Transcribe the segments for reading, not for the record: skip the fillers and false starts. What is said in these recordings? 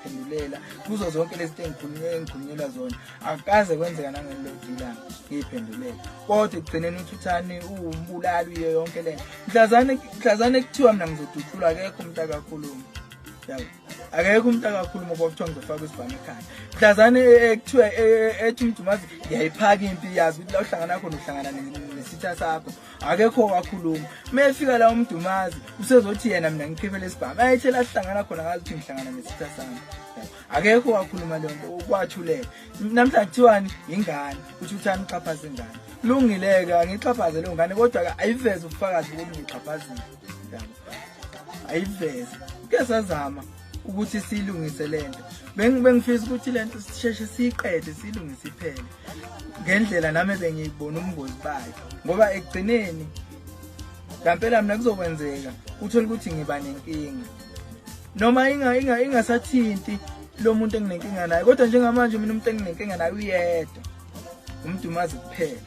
ngiyiphendulela kuzo zonke lezi zinto engikhulunyelwa zona. Akukaze kwenzeka nangelilodwa ilanga ngiyiphendulela, kodwa ekugcineni uThuthani uwumbulali uye yonke le nto. Mhlazane kuthiwa mina ngizodutshulwa, akekho umuntu akakhuluma, yabo, akekho umuntu akakhuluma ngoba kuthiwa ngizofaka isibhamu ekhanda. Mhlazane kuthiwa ethi uMdumazi ngiyayiphaka impi, yazi ukuthi la uhlangana khona uhlangana nesitha sakho, akekho wakhuluma. Uma efika la uMdumazi usezothi yena mina ngikhiphe lesibhamu, ayethe la sihlangana khona ngazi ukuthi ngihlangana nesitha sami, akekho wakhuluma leyo nto, kwathuleka. Namhlanje kuthiwani ingane, uThuthani uxhaphaza ingane. Kulungile-ke, angiyixhaphaze leyo ngane, kodwa-ke ayiveze ubufakazi bokuthi ngiyixhaphazile, yabo, ayiveze. Ke sazama ukuthi siyilungise le nto, bengifisa ukuthi le nto sisheshe siyiqede, siyilungise iphele ngendlela nami ebengiyibona ubungozi bayo, ngoba ekugcineni ngampela mina kuzokwenzeka uthole ukuthi ngiba nenkinga noma ingasathinti lo muntu enginenkinga naye, kodwa njengamanje mina umuntu enginenkinga naye uyedwa, uMdumazi kuphela,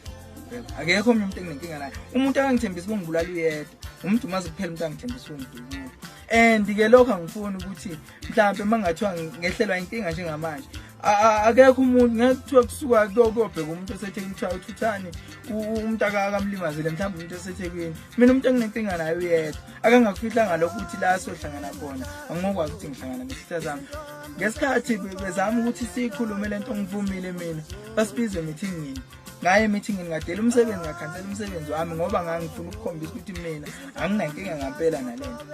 akekho omunye umuntu enginenkinga naye. Umuntu akangithembisa ukungibulala uyedwa, uMdumazi kuphela umuntu angithembisa ukungidubula. And-ke lokho angifuni ukuthi mhlawumpe uma ngathiwa ngehlelwa inkinga njengamanje, akekho umuntu ngeke kuthiwa kusuka kuyobheka umuntu oseThekwini, kuthiwa uThuthani umuntu akamlimazile mhlawumbe umuntu oseThekwini. Mina umuntu enginenkinga naye uyedwa, akangakufihlanga lokho ukuthi la sohlangana khona angingokwazi ukuthi ngihlangana nesitha sami. Ngesikhathi bezama ukuthi siyikhulume lento, ngivumile mina, basibize emithingini, ngaye emithingini, ngadela umsebenzi, ngakhansela umsebenzi wami ngoba ngangifuna ukukhombisa ukuthi mina anginankinga ngampela nalento.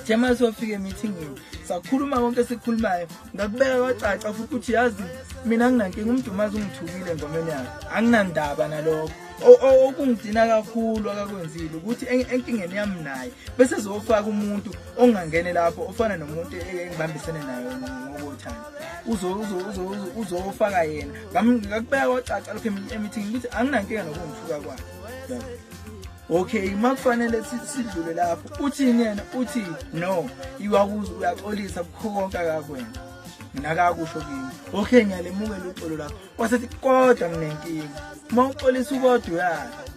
Thema sofika emithingini sakhuluma konke esikhulumayo, ngakubeka kwacaca futhi ukuthi yazi mina anginankinga, uMdumazi ungithukile engomeni yakhe, anginandaba nalokho. Okungidina kakhulu akakwenzile ukuthi enkingeni yami naye bese zofaka umuntu ongangene lapho ofana nomuntu engibambisene naye ngokothando, uzofaka yena. Ngakubeka kwacaca lokho emithingini ukuthi anginankinga nokungithuka kwakhe. Okay, uma kufanele sidlule lapho, uthini yena? Uthi no, iwakuze uyaxolisa kukho konke akakwenza, mina akakusho kimi. Okay, ngiyalemukela uxolo lakho. Wasethi kodwa nginenkinga. Uma uxolisa ukodwa uyaphi?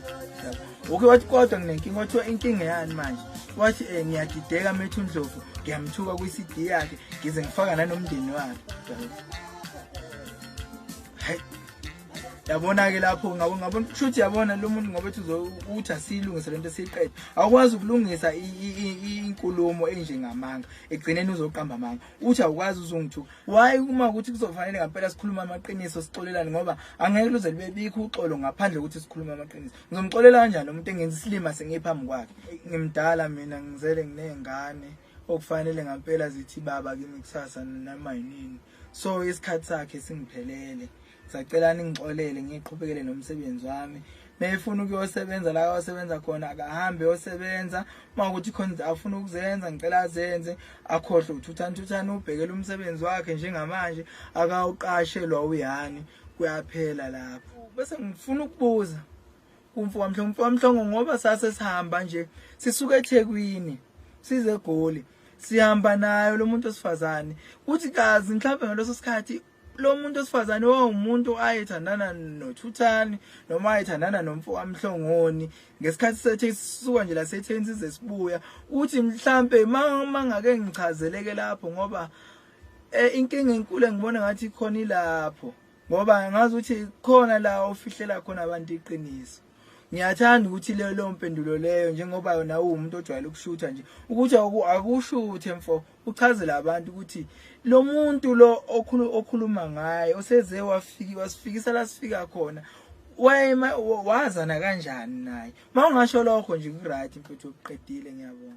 Okay, wathi kodwa nginenkinga. Wathiwa inkinga yani manje? Wathi ngiyadideka methu Ndlovu, ngiyamthuka kwi-CD yakhe, ngize ngifaka nanomndeni wakhe. Hayi, yabona-ke lapho ngabona kusho yabona lo muntu ngoba ethi uthi asiyilungise lento esiyiqede, awukwazi ukulungisa inkulumo enjengamanga, ekugcineni uzoqamba amanga, uthi awukwazi uzongithuka. Why uma ukuthi kuzofanele ngampela sikhulume amaqiniso, sixolelane, ngoba angeke luze libe bikho uxolo ngaphandle kokuthi sikhulume amaqiniso. Ngizomxolela kanjani umuntu engenza isilima sengiphambi kwakhe? Ngimdala mina, ngizele, nginey'ngane okufanele ngampela zithi baba kimi kusasa noma yinini, so isikhathi sakhe singiphelele. Ngisacela ningixolele ngiqhubekele nomsebenzi wami. Mayefuna ukuyosebenza la ayosebenza khona, akahambe yosebenza. Uma ukuthi khona afuna ukuzenza, ngicela azenze, akhohlwe uThuthani. Thuthani ubhekele umsebenzi wakhe njengamanje, akawuqashelwa uyani, kuyaphela lapho. Bese ngifuna ukubuza kumfo kaMhlongo, mfo kaMhlongo, ngoba sase sihamba nje sisuka eThekwini size eGoli, sihamba nayo lo muntu osifazane, kuthi kazi mhlawumbe ngaleso sikhathi lo muntu osifazane wawumuntu ayethandana noThuthani noma ayethandana nomfo kaMhlongoni ngesikhathi sethe sisuka nje la setheni size sibuya, uthi mhlambe mangake ngichazeleke lapho, ngoba inkinga enkulu engibona ngathi ikhona ilapho, ngoba ngazi ukuthi khona la ofihlela khona abantu iqiniso. Ngiyathanda ukuthi leyo mpendulo leyo, njengoba yona uwumuntu ojwayele ukushutha nje, ukuthi akushuthe mfo, uchazele abantu ukuthi lo muntu lo okhuluma ngaye oseze wafika wasifikisa la sifika khona, wazana kanjani naye. Uma ungasho lokho nje ku-right mfethu, uqedile. Ngiyabonga.